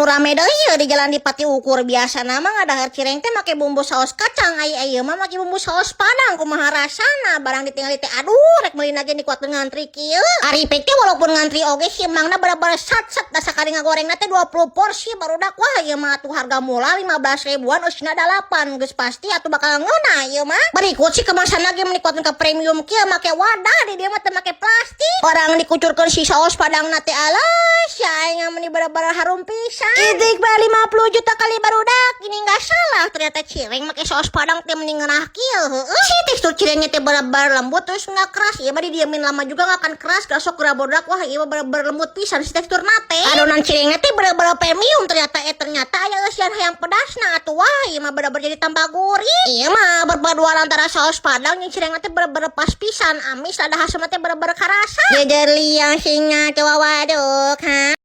Rame deui ieu di jalan Dipati Ukur. Biasana mah ngadahar cireng teh make bumbu saos kacang, ai ieu mah make bumbu saos padang. Kumaha rasana? Barang ditinggali teh, aduh, rek meuli lagi dikuatkeun ngantri kieu. Ari pek teh walaupun ngantri oge si emangna bener-bener sat-sat da sakali ngagorengna teh 20 porsi, barudak. Wah, ieu mah atuh harga mula 15 ribuan, eusina 8, geus pasti atuh bakal ngeunah ieu mah. Berikut si kemasan lagi meni kuatkeun ka premium kieu, make wadah di dieu mah, teu make plastik. Barang dikucurkeun si saos padang teh, alah sia, aing meni bener-bener harum pisan. Idik 50 juta kali, barudak. Ini nggak salah, ternyata cireng make saos padang teh meni ngeunah kieu, heueuh. Si tekstur cirengnya teh bener-bener lembut, terus nggak keras. Ieu mah didiemin lama juga nggak akan keras, gasok geura, barudak. Wah, ieu mah bener-bener lembut pisan si tekstur teh. Adonan cirengnya teh bener-bener premium ternyata. Eh, ternyata aya eusian hayang pedasna atuh. Wah, ieu mah bener-bener jadi tambah gurih. Ieu mah berpaduan antara saos padang jeung cirengna teh bener-bener pas pisan, amis ada hasemna teh bener-bener karasa. Jejer liang singa coba, waduk ha.